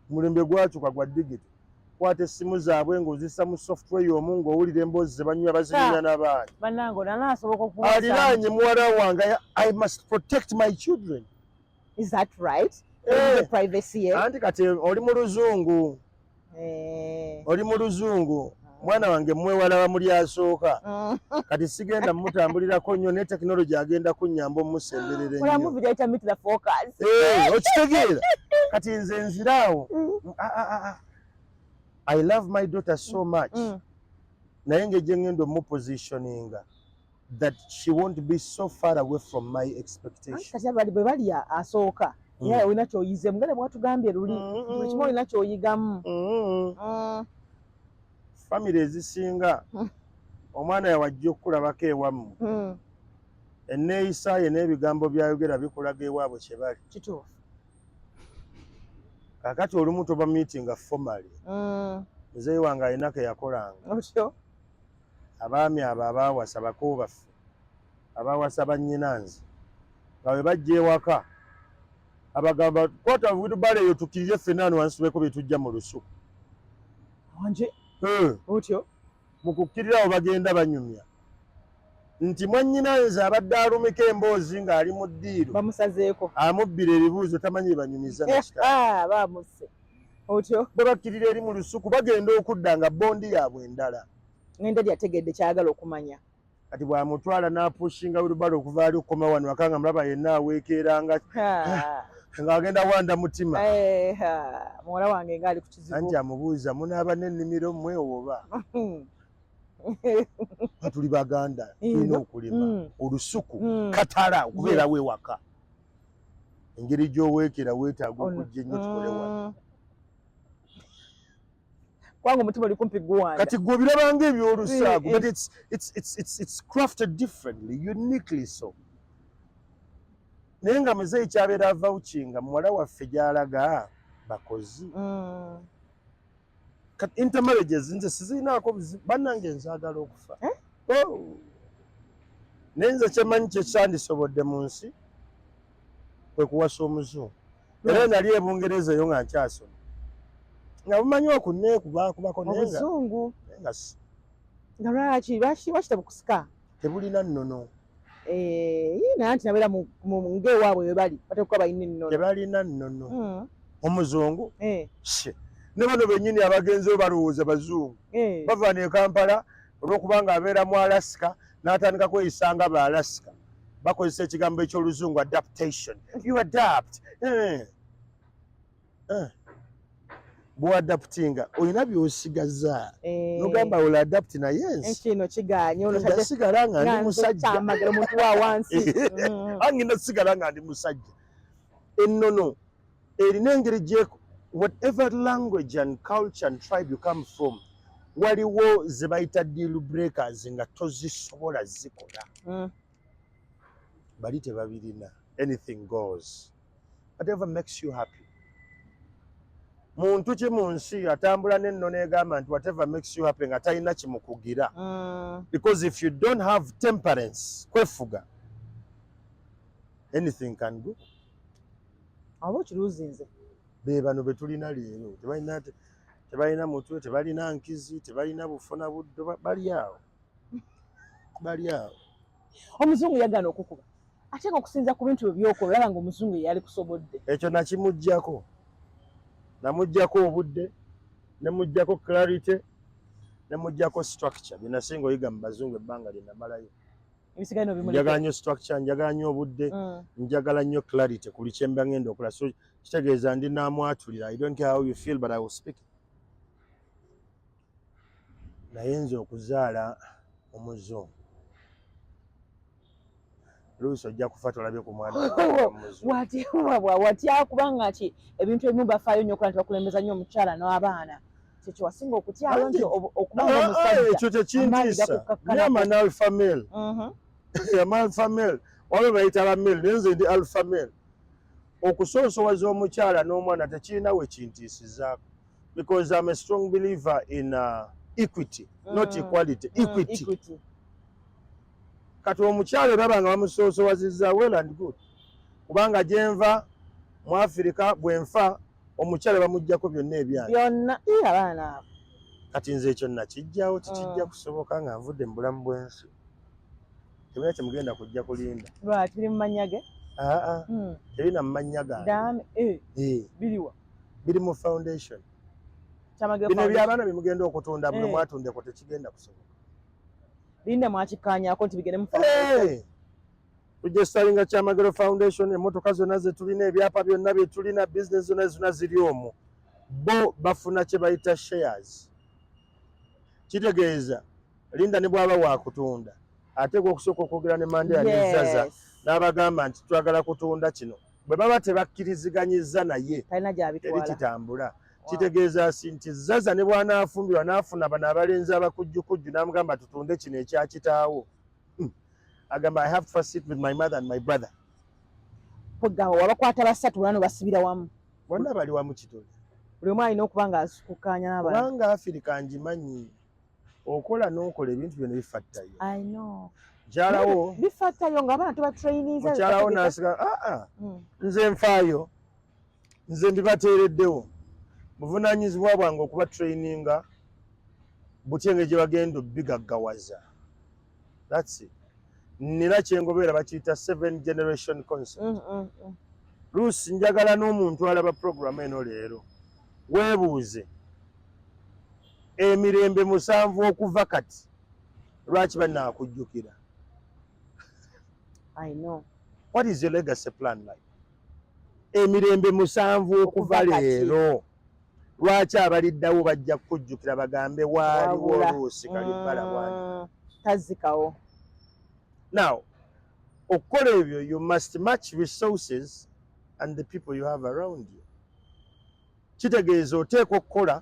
S1: Mulembe gwakyuka gwa digital. Kwata essimu zaabwe ng'ozissa mu software y'omu, ng'owulira emboozi ze banywa, bazinyumya n'abaana.
S2: Bannange, ono anaasoboka okuwasa?
S1: Aliraanye muwala wange. I must protect my children.
S2: Is that right?
S1: Eh.
S2: The privacy ye.
S1: Anti kati oli mu luzungu. Oli mu luzungu. Mwana wange mwewala bamuli asooka. Kati sigenda mutambulirako nnyo ne tekinologi agenda kunnyamba omusemberera
S2: Kola
S1: ennyo.
S2: Movie gyayita Meet the Focus.
S1: Eh, okitegeera? Kati nze nziraawo. Ah, ah, ah, ah. I love my daughter so much, naye ng'ejje ngenda omupositioninga that she won't be so far away from my
S2: Anti
S1: expectation.
S2: kati abali bwe balya asooka, era olina kyoyizemu nga ne bwatugambye luli, buli kimu olina kyoyigamu.
S1: Famire ezisinga, omwana yawajja okukulabako ewammwe, enneeyisa ye n'ebigambo byayogera bikulaga ewaabwe kye bali. Kaakati olumu toba meetinga formally. Muzeeyi wange alina ke yakolanga.
S2: Otyo.
S1: Abaami abo abaawasa, bakulu baffe abaawasa bannyinanze, nga bwe bajja ewaka abagamba, "Kwata wheelbarrow eyo, tukkirire ffenna wano wansi, tubeko bye tujja mu lusuku."
S2: Wanje?
S1: Eh.
S2: Otyo.
S1: Mu kukkirirawo bagenda banyumya nti mwannyinanze abadde alumika emboozi ng'ali mu ddiiro,
S2: Bamusazeeko.
S1: Amubbira ebibuuzo, tamanyi banyumiza nakitabo.
S2: Ah, bamusse otyo.
S1: Bwe bakkirira eri mu lusuku, bagenda okudda nga bond yaabwe endala.
S2: Ngenda lyategedde kyagala okumanya.
S1: Kati bw'amutwala n'apushinga wheelbarrow okuva ali okukoma wano waka, nga mulaba yenna aweekeeranga ng'agenda wanda mutima.
S2: Eh, ha, muwala wange ngaali ku kizibu.
S1: Anti amubuuza, "Munaaba n'ennimiro mmwe oba?" Tuli Baganda, tulina okulima. Olusuku katala okubeerawo ewaka. Engeri gy'oweekera weetaaga okujja ennyo tukole wano.
S2: Kubanga omutima oli kumpi guwanda.
S1: Kati gwe obirabanga ebyolusaago, but it's crafted differently, uniquely so. Naye nga muzeeyi kyabeera avouchinga muwala waffe gy'alaga bakozi. Kati intermarriages nze sizirinaako buzibu, bannange, nzaagala okufa.
S2: Eh?
S1: Oh. Naye nze kyemanyi kyekyandisobodde mu nsi kwe kuwasa omuzungu. Era nali e Bungereza eyo nga nkyasoma, nga bumanyi okunneekubaakubako, naye nga
S2: Obuzungu.
S1: Naye nga
S2: Nga lwaki tebukusika?
S1: Tebulina nnono.
S2: Eh, naye anti nabeera ng'ewaabwe we bali bateekuba balina ennono.
S1: Tebalina nnono. Omuzungu, Shit. Ne bano bennyini abagenzeyo balowooza bazungu. Bava ne Kampala, olw'okubanga abeera mu Alaska n'atandika kweyisa nga ba Alaska. Bakozesa ekigambo eky'oluzungu adaptation. You adapt. Eh. Eh. Bw'adaptinga olina by'osigaza. Nogamba ol adapt, naye nsi
S2: Ekino kiganye ono.
S1: Nja sigala nga ndi musajja.
S2: Kyamagero omuntu wa wansi.
S1: Angenda sigala nga ndi musajja. Ennono erina engeri gye, whatever language and culture and tribe you come from, waliwo ze bayita deal breakers nga tozisobola zikola. Bali tebabirina. Anything goes, whatever makes you happy. Muntu ki mu nsi atambula n'ennono egamba nti whatever makes you happy nga talina kimukugira? Because if you don't have temperance, kwefuga, anything can go.
S2: Oba okiruuzinze.
S1: Be bano be tulina leero, tebalina mutwe, tebalina nkizi, tebalina bufuna buddo, bali awo, bali awo.
S2: Omuzungu yagaana okukuba, ate nga okusinza ku bintu bye byokola, olaba nga omuzungu yali kusobodde.
S1: Ekyo nakimuggyako, namuggyako obudde, nemuggyako clarity, nemuggyako structure, byenasinga oyiga mu bazungu ebbanga lye namalayo.
S2: Ebisigaye nobimuleka.
S1: Njagala nnyo structure, njagala nnyo obudde, njagala nnyo clarity ku buli kyemba ngenda okola. So kitegeeza ndi naamwatulira, I don't care how you feel, but I will speak. Naye nze okuzaala omuzungu, Luusi, ojja kufa tolabye ku mwana omuzungu.
S2: Watya kubanga ki ebintu ebimu bafaayo nnyo okola nti bakulembeza nnyo omukyala n'abaana. Kyekyo wasinga okutyayo nti okubanga
S1: Ah, ah,
S2: omusajja
S1: ekyo tekintiisa.
S2: Amaanyi.
S1: Me am an alpha male. Am alpha male. Waliwo bayita ba male, naye nze ndi alpha male. Okusoosowaza omukyala n'omwana tekirina we kintiisizaako, because I'm a strong believer in equity, not equality. Equity.
S2: Equity.
S1: Kati omukyala baba nga bamusoosowazizza, well and good, kubanga gyenva mu Afirika bwenfa Omukyala bamugjako byonna ebyange.
S2: Byonna. Ii, abaana abo.
S1: Kati nze ekyo nakijjawo, tikijja kusoboka nga nvudde mu bulamu bw'ensi. Temulina kyemugenda kujja kulinda.
S2: Lwaki biri mu mannya ge?
S1: Aa, tebina mu mannya gange.
S2: Dame, eh,
S1: Eh,
S2: biriwa?
S1: Biri mu foundation.
S2: Kyamagero
S1: Bino
S2: Foundation.
S1: ebyabaana byemugenda okutunda, buli mwatundeko, tekigenda kusoboka.
S2: Linda, mwakikkaanyaako nti bigende mu foundation?
S1: Eh, tujja Kyamagero Foundation. Emmotoka zonna zetulina, ebyapa byonna byetulina, business zonna zonna ziri omwo. Bo bafuna kye bayita shares. Kitegeeza Linda ne bw'aba wakutunda, ateekwa okusooka okwogera ne Mandela ne Zaza n'abagamba nti twagala kutunda kino. Bwe baba tebakkiriziganyizza naye,
S2: Talina
S1: teri
S2: gyabitwala.
S1: kitambula. Kitegeeza si nti Zaza ne bw'anaafumbirwa n'afuna bano abalenzi abakujjukujju n'amugamba tutunde kino ekya kitaawo, Agamba, "I have to first sit with my mother and my brother."
S2: Kwegamba wabakwata basatu bano basibira wamu.
S1: Bonna bali wamu kitole.
S2: Buli omu alina okuba nga akukkaanya n'abalala.
S1: Kubanga Afirika ngimanyi, okola n'okola ebintu byonna bifattayo.
S2: I know.
S1: Mukyalawo
S2: Bifattayo ng'abaana tubatraininza.
S1: Mukyalawo n'asiga aa. Nze nfaayo, nze mbibateereddewo. Buvunaanyizibwa bwange okuba traininga butya engeri gye bagenda obigaggawaza. That's it. Nina kyengobeera, bakiyita seven generation concept. Luusi, njagala n'omuntu alaba program eno leero weebuuze, emirembe 7 okuva kati lwaki banaakujjukira?
S2: I know.
S1: What is your legacy plan like? Emirembe 7 okuva
S2: Okuva kati.
S1: leero, lwaki abaliddawo bajja kukujjukira bagambe waaliwo
S2: Wabula.
S1: Oluusi Kalibbala bwani?
S2: Tazikawo.
S1: Now, okukola ebyo, you must match resources and the people you have around you. Kitegeeza oteekwa okukola,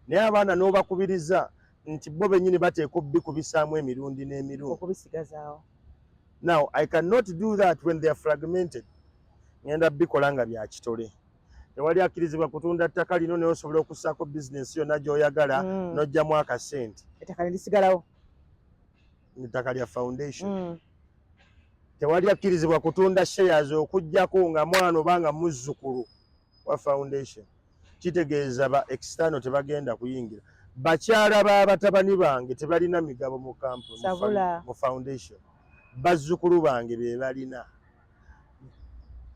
S1: naye abaana n'obakubiriza nti bo bennyini bateekwa obbikubisaamu emirundi n'emirundi
S2: okubisigazaawo.
S1: Now, I cannot do that when they are fragmented. Ngenda bikola nga bya kitole. Tewali akkirizibwa kutunda ttaka lino, naye osobola okussaako bizinesi yonna gy'oyagala n'oggyamu akasente.
S2: Ettaka ne lisigalawo.
S1: Ettaka lya foundation. Tewali akkirizibwa kutunda shares okuggyako nga mwana oba nga muzzukulu wa foundation. Kitegeeza ba external tebagenda kuyingira. Bakyala b'abatabani bange tebalina migabo mu company,
S2: Sabula.
S1: mu foundation. Bazzukulu bange be balina.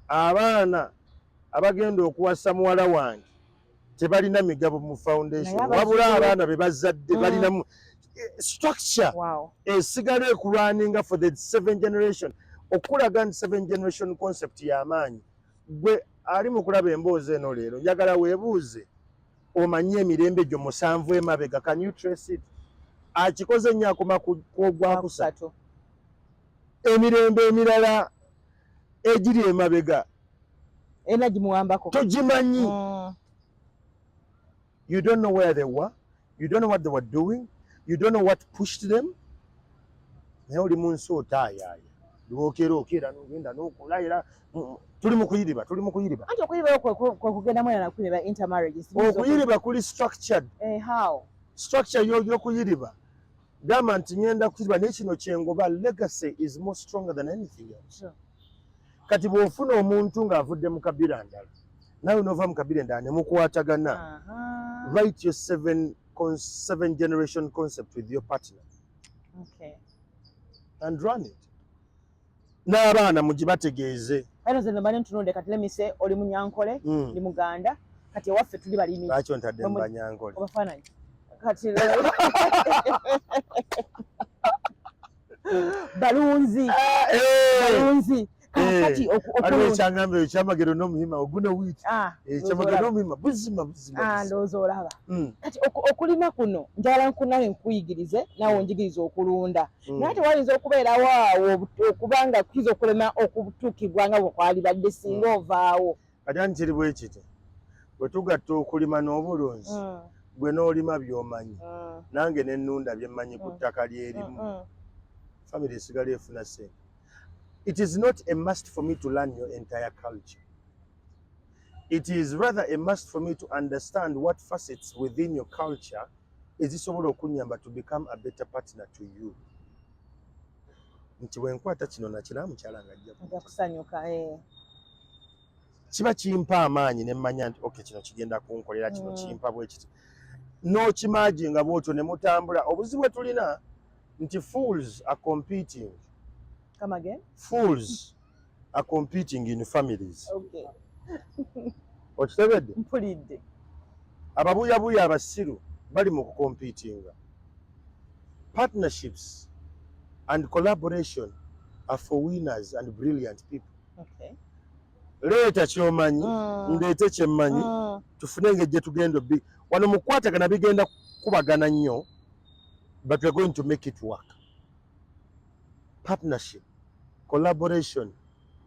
S1: Abaana abagenda okuwasa muwala wange tebalina migabo mu foundation,
S2: Naye
S1: wabula
S2: abazzukulu-
S1: abaana be bazadde balinamu. Structure esigala ekulwaninga for the seven generation, okulaga nti seven generation concept y'amaanyi. Gwe ali mu kulaba emboozi eno leero, njagala weebuuze omanye emirembe gyo 7 emabega. Can you trace it? Akikoze nnyo akoma ku ogwakusatu.
S2: Kusatu.
S1: Emirembe emirala egiri emabega
S2: Era gimuwambako.
S1: togimanyi. You don't know where they were, you don't know what they were doing, you don't know what pushed them. Naye oli mu nsi otaayaaya, lwokeera okeera nogenda nokola, era tuli mu kuyiriba, tuli mu kuyiriba.
S2: Anti okuyiribayo kwe kugendamu era nakuyiriba intermarriages.
S1: Okuyiriba kuli structured.
S2: Eh, how?
S1: Structure y'okuyiriba gamba nti ngenda kuyiriba, naye kino kyengoba, legacy is more stronger than anything else. Kati bw'ofuna omuntu ng'avudde mu kabira ndala, naawe n'ova mu kabira endala ne mukwatagana, write your seven generation concept with your partner and run it. N'abaana mugibategeeze.
S2: Era nze mbadde ntunudde kati, let me say oli Munyankole, ndi Muganda, kati ewaffe tuli balimi.
S1: Lwaki ontadde mu Banyankole?
S2: Obafaananyi kati balunzi, balunzi. Kakati
S1: Waliwo ekyangamba ekyamagero n'omuhima oguna wiiki.
S2: Ah,
S1: Ekyamagero n'omuhima buzima buzima.
S2: Ah,
S1: Buzima.
S2: ndowooza olaba. Kati okulima kuno njagala nkunawe nkuyigirize, naawe onjigirize okulunda. Naye tewayinza okubeerawo awo okuba nga kuyinza okulema okutuukibwa nga bwe kwalibadde singa ovaawo.
S1: Kati anti kiri bwe kiti, bwe tugatta okulima n'obulunzi, gwe n'olima by'omanyi, nange nennunda byemmanyi ku ttaka lyerimu, family esigala efuna ssente. It is not a must for me to learn your entire culture. It is rather a must for me to understand what facets within your culture ezisobola okunyamba to become a better partner to you, nti bwe nkwata kino nakira, mukyala nga ajja
S2: Nja kusanyuka, eh.
S1: Kiba kimpa amaanyi ne mmanya nti okay, kino kigenda kunkolera kino, kimpa bwe kiti, n'okimaginga bwotyo ne mutambula. Obuzibu bwe tulina nti fools are competing.
S2: Come again?
S1: Fools are competing in families. Okitegedde?
S2: Mpulidde.
S1: Ababuyabuya abasiru bali mu kucompetinga. Partnerships and collaboration are for winners and brilliant people. Leeta kyomanyi, ndeete kyemmanyi, tufune engeri gye tugenda obi wano mu kukwatagana. Bigenda kukubagana nnyo, but we are going to make it work. Partnership, collaboration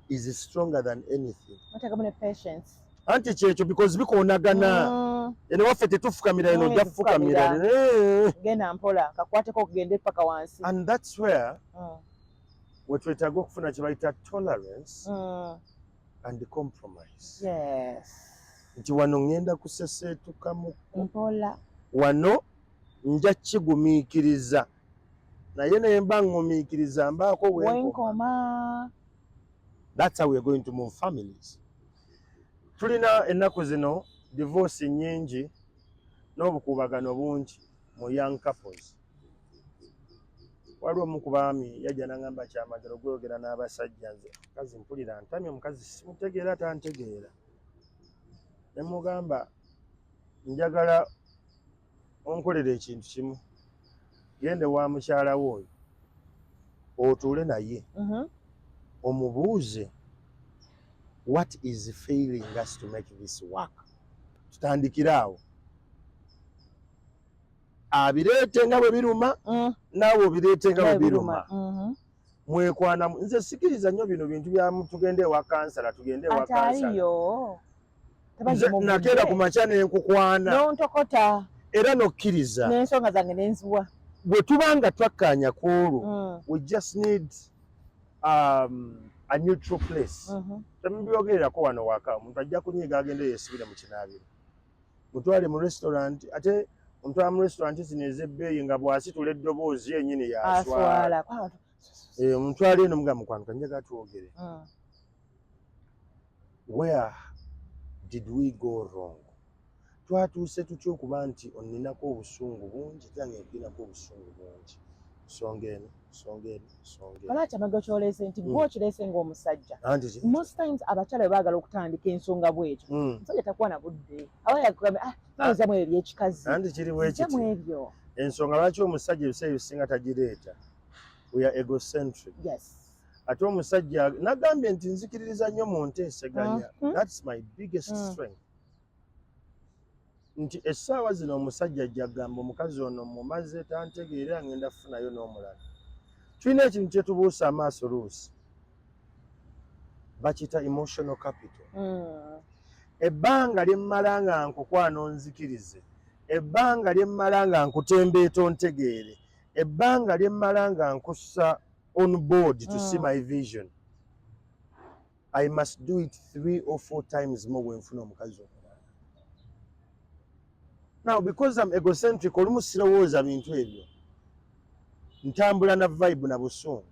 S1: is stronger than anything.
S2: Muteekamu ne patience.
S1: Anti kyekyo, because bikoonagana. Eno waffe tetufukamira, eno ojja kufukamira.
S2: Fukamira. Genda mpola, kakwateko okugende paka wansi.
S1: And that's where wetwetaaga okufuna kye bayita tolerance and compromise, nti wano ŋŋenda kuseseetukamu,
S2: Mpola.
S1: wano nja kigumiikiriza, naye naye mba ŋŋumiikiriza mbaako wenkoma.
S2: Wenkoma.
S1: That's how we are going to move families. Tulina ennaku zino divorce nnyingi n'obukuubagano bungi mu young couples. Waliwo omu ku baami yajja n'aŋŋamba, "Kyamagero, gweyogera n'abasajja, nze mukazi mpulira ntamye, omukazi simutegeera, tantegeera." Ne mugamba, "Njagala onkolera ekintu kimu. Gende wa mukyala wo oyo, otuule naye, omubuuze what is failing us to make this work. Tutandikire awo, abireete nga bwe biruma, naawe obireete nga bwe biruma." Mwekwana. Nze sikiriza nnyo bino bintu bya tugende ewa kansala, tugende ewa kansala.
S2: Ataliyo.
S1: Nze nakeera ku makya nenkukwana
S2: nontokota
S1: era nokkiriza
S2: n'ensonga zange nenziwa.
S1: Bwe tuba nga twakkaanya ku olwo, we just need a neutral place. Temubyogererako wano waka, omuntu ajja kunyiiga agende yeesibire mu kinaabiro. Mutwale mu restaurant, ate omutwala mu restaurant zino ez'ebbeeyi nga bw'asitula eddoboozi yennyini yaswala.
S2: Aswala. Kwa abantu.
S1: Eh, omutwale eno, muga, "Mukwano, kanjaga twogere. Where did we go wrong? Twatuuse tutya okuba nti onninako obusungu bungi, era nga nkulinako obusungu bungi? Nsonga eno, nsonga eno, nsonga eno."
S2: Wala kyamago kyoleese nti gwe okireese ng'omusajja.
S1: Anti
S2: Most times abakyala bwe baagala okutandika ensonga bwetyo, omusajja takuwa na budde, aba yakugamba, "Ah, nozzamu ebyo byekikazi."
S1: Anti kiri bwe
S2: Nzija
S1: kiti.
S2: Mu ebyo.
S1: Ensonga lwaki omusajja ebiseera ebisinga tagireeta, we are egocentric. Ate omusajja nagambye nti nzikiririza nnyo mu nteeseganya. That's my biggest strength, nti essaawa zino omusajja ajja kugamba, "Omukazi ono mumaze, tantegeera, ngenda kufunayo n'omulala." Tulina ekintu kyetubuusa amaaso luusi, bakiyita emotional capital. Ebbanga lye mmala nga nkukwana onzikirize, ebbanga lye mmala nga nkutembeeta ontegeere, ebbanga lye mmala nga nkussa on board to see my vision, I must do it three or four times more bwe nfuna omukazi omulala. Now, because I'm egocentric, olumu sirowooza bintu ebyo, ntambula na vibe na busungu.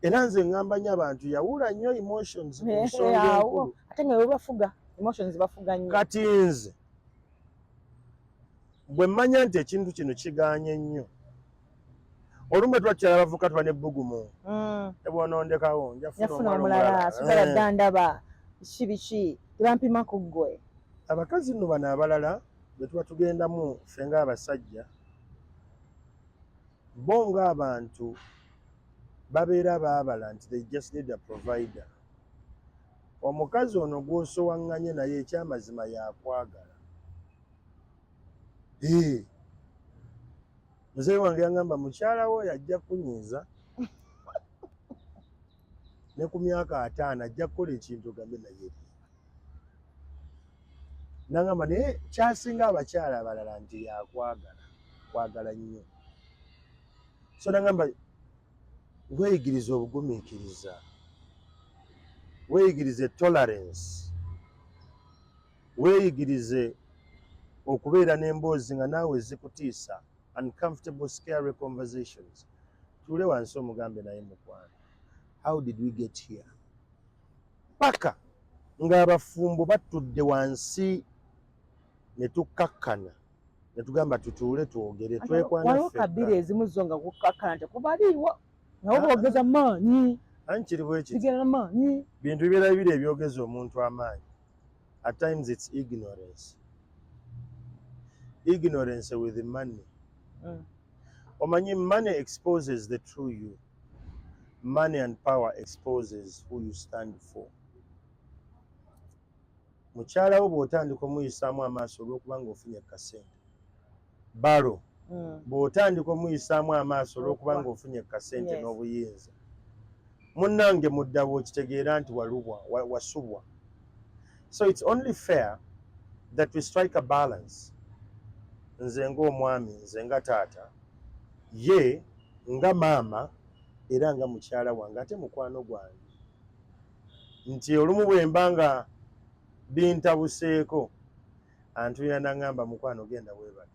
S1: Era nze ŋŋamba nnyo abantu, yawula nnyo emotions ku nsonga
S2: Awo
S1: enkulu.
S2: Ate nga webafuga, emotions bafuga nnyo.
S1: Kati nze bwe mmanya nti ekintu kino kigaanye nnyo, olumu bwe tuba tukyala abavubuka tuba n'ebbugumu, ne bw'onondekawo nja kufuna
S2: Yafuna
S1: omuwala
S2: omulala.
S1: omulala.
S2: Sigala
S1: Eh.
S2: dda ndaba biki biki, tebampima ku ggwe.
S1: Abakazi nno bano abalala bwe tuba tugendamu ffe ng'abasajja, bo ng'abantu babeera baabala nti they just need a provider. Omukazi ono gw'osowaŋŋanye naye, ekyamazima yakwagala. Eh. Muzeeyi wange yaŋŋamba, "Mukyala wo yajja kunyiiza ne ku myaka 50, ajja kukola ekintu ogambe naye eri." Nangamba, "Naye kyasinga abakyala abalala nti yakwagala, kwagala nnyo." So nangamba, "Weeyigirize obugumiikiriza, weeyigirize tolerance, weeyigirize okubeera n'emboozi nga naawe zikutiisa, uncomfortable, scary conversations. Tuule wansi omugambe, naye mukwano, how did we get here?" Paka Ng'abafumbo batudde wansi ne tukkakkana ne tugamba tutuule twogere, twekwana.
S2: Waliwo kabiri ezimu zo nga kukkakkana tekubaliiwo, nabo boogeza maanyi.
S1: Anti kiri bwe kiti.
S2: Zigenda maanyi.
S1: Bintu bibeera bibiri ebyogeza omuntu amaanyi. At times it's ignorance, ignorance with money. Omanyi, money exposes the true you. Money and power exposes who you stand for. Mukyala wo bw'otandika omuyisaamu amaaso olw'okuba ng'ofunye kasente, balo bw'otandika omuyisaamu amaaso olw'okuba ng'ofunye kasente n'obuyinza, munnange, muddawo okitegeera nti walubwa, wasubwa. So it's only fair that we strike a balance, nze ng'omwami, nze nga taata, ye nga maama, era nga mukyala wange ate mukwano gwange, nti olumu bwe mba nga bintabuseeko antulira naŋŋamba, "Mukwano, genda weebake."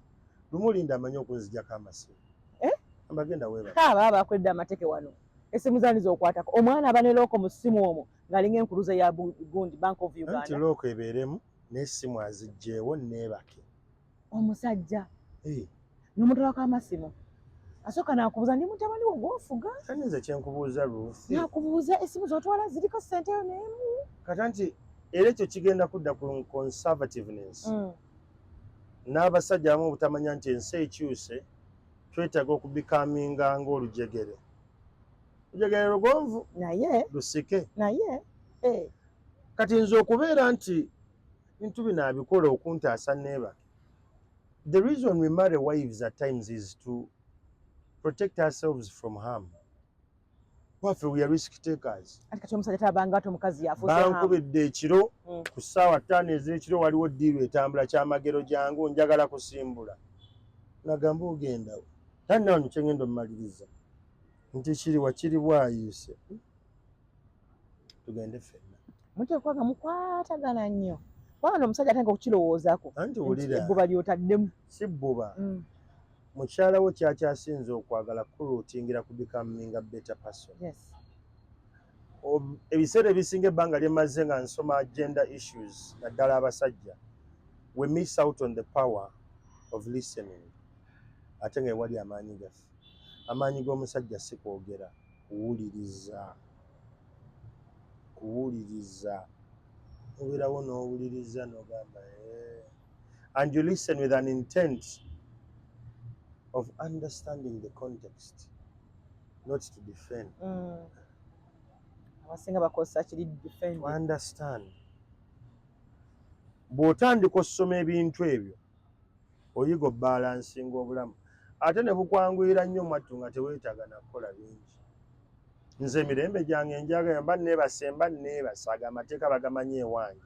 S1: Lumu linda amanyi okunzijako amasimu.
S2: Eh?
S1: Amba, "Genda weebake."
S2: Aba bakwedde amateke wano, esimu zani zokwatako? Omwana aba ne lock mu ssimu omwo ng'alinga enkuluze ya gundi Bank of
S1: Anti
S2: Uganda.
S1: Lock ebeeremu n'essimu azigyewo neebake.
S2: Omusajja
S1: Eh,
S2: n'omutwalako amasimu, asooka n'akubuuza, "Ndi mutabani wo gwofuga?"
S1: Kati nze kyenkubuuza, Ruth,
S2: N'akubuuza, "Esimu z'otwala ziriko ssente yo n'emu?"
S1: Kati anti era ekyo kigenda kudda ku conservativeness n'abasajja abamu obutamanya nti ensi ekyuse, twetaaga okubikaminga ng'olujegere. Olujegere lugonvu,
S2: naye
S1: lusike.
S2: Naye
S1: Kati nze okubeera nti bintu bino abikola okuntaasa neebake. The reason we marry wives at times is to protect ourselves from harm. Waffe we are risk takers.
S2: Ati kati omusajja tabanga ati omukazi yafuuse hamu.
S1: Bankubidde ekiro ku ssaawa 5 ez'ekiro, waliwo deal etambula, kyamagero, jangu njagala kusimbula. Nagamba, "Ogendawo tanawano?" Kyengenda omumaliriza nti kiriwa kiri bwayiise, tugende ffenna.
S2: Muteekwa nga mukwatagana nnyo, kubanga omusajja atandika okukirowoozaako
S1: Anti
S2: nti
S1: wulira,
S2: ebbuba lyotaddemu.
S1: Si bbuba. Mukyala wo kyakyasinze okwagala kuluutingira ku becoming a better person. Ebiseera ebisinga, ebbanga lyemaze nga nsoma gender issues, naddala abasajja, we miss out on the power of listening, ate nga ewali amaanyi gaffe. Amaanyi g'omusajja si kwogera, kuwuliriza, kuwuliriza. Obeerawo n'owuliriza n'ogamba, "Eh." And you listen with an intent of understanding the context, not to defend.
S2: Abasinga bakozesa kiri defend.
S1: To understand. Bw'otandika osoma ebintu ebyo, oyiga obalansinga obulamu, ate ne bukwanguyira nnyo mwattu nga teweetaaga nakukola bingi. Nze emirembe gyange njagala mba neebase, mba neebase, ago amateeka bagamanyi ewange,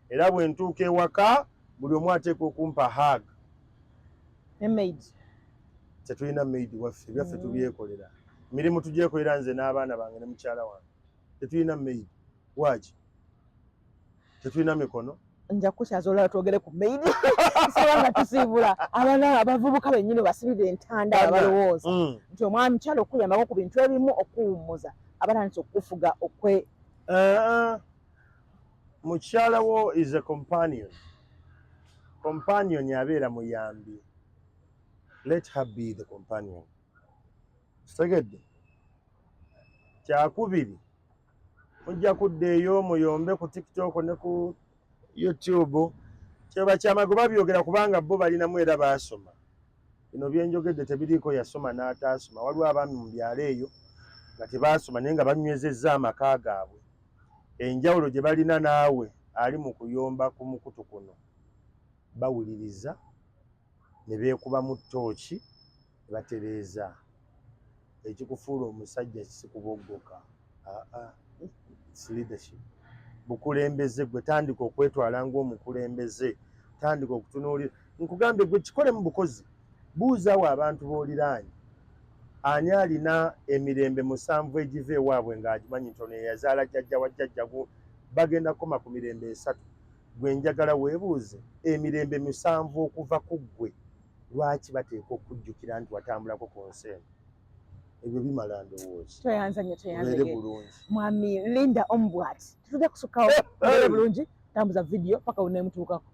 S1: era bwe ntuuka ewaka buli omu ateeka okumpa hug.
S2: Ne maid?
S1: Tetulina maid waffe, byaffe tubyekolera, emirimu tugyekolera nze n'abaana bange ne mukyala wange. Tetulina maid. Waaki tetulina mikono?
S2: Nja kukyaza olala twogere ku maid, soba nga tusiibula abaana abavubuka bennyini basibira entanda nga balowooza nti omwami mukyala okuyambako ku bintu ebimu, okuwummuza, abatandise okufuga okwe.
S1: Ah, mukyala wo is a companion. Companion abeera muyambi. Let her be the companion. Kitegedde? Kyakubiri, mujja kudda eyo muyombe ku TikTok ne ku YouTube. Kyeba kyamago babyogera kubanga bo balinamu era baasoma. Bino byenjogedde tebiriiko yasoma n'ataasoma. Waliwo abaami mu byalo eyo nga tebaasoma naye nga banywezezza amaka gaabwe. Enjawulo gye balina naawe ali mu kuyomba ku mukutu kuno, bawuliriza ne beekubamu ttooki ne batereeza. Ekikufuula omusajja si kuboggoka, aa, it's leadership, bukulembeze. Gwe tandika okwetwala ng'omukulembeze, tandika okutunuulira. Nkugambye, gwe kikolemu bukozi, buuzaawo abantu b'oliraanye, ani alina emirembe 7 egiva ewaabwe ng'agimanyi nti ono yeyazaala jjajja wa jjajja, bagenda kukoma ku mirembe 3. Gwe njagala weebuuze, emirembe 7 okuva ku ggwe, lwaki bateeka okujjukira nti watambulako ku nsi eno? Ebyo bimala, ndowooza.
S2: Tweyanza nnyo,
S1: Obeere
S2: tweyanze.
S1: bulungi.
S2: Mwami Linda Omubwati, tetujja kusukkawo. Obeere bulungi, tambuza video paka unemutuukako.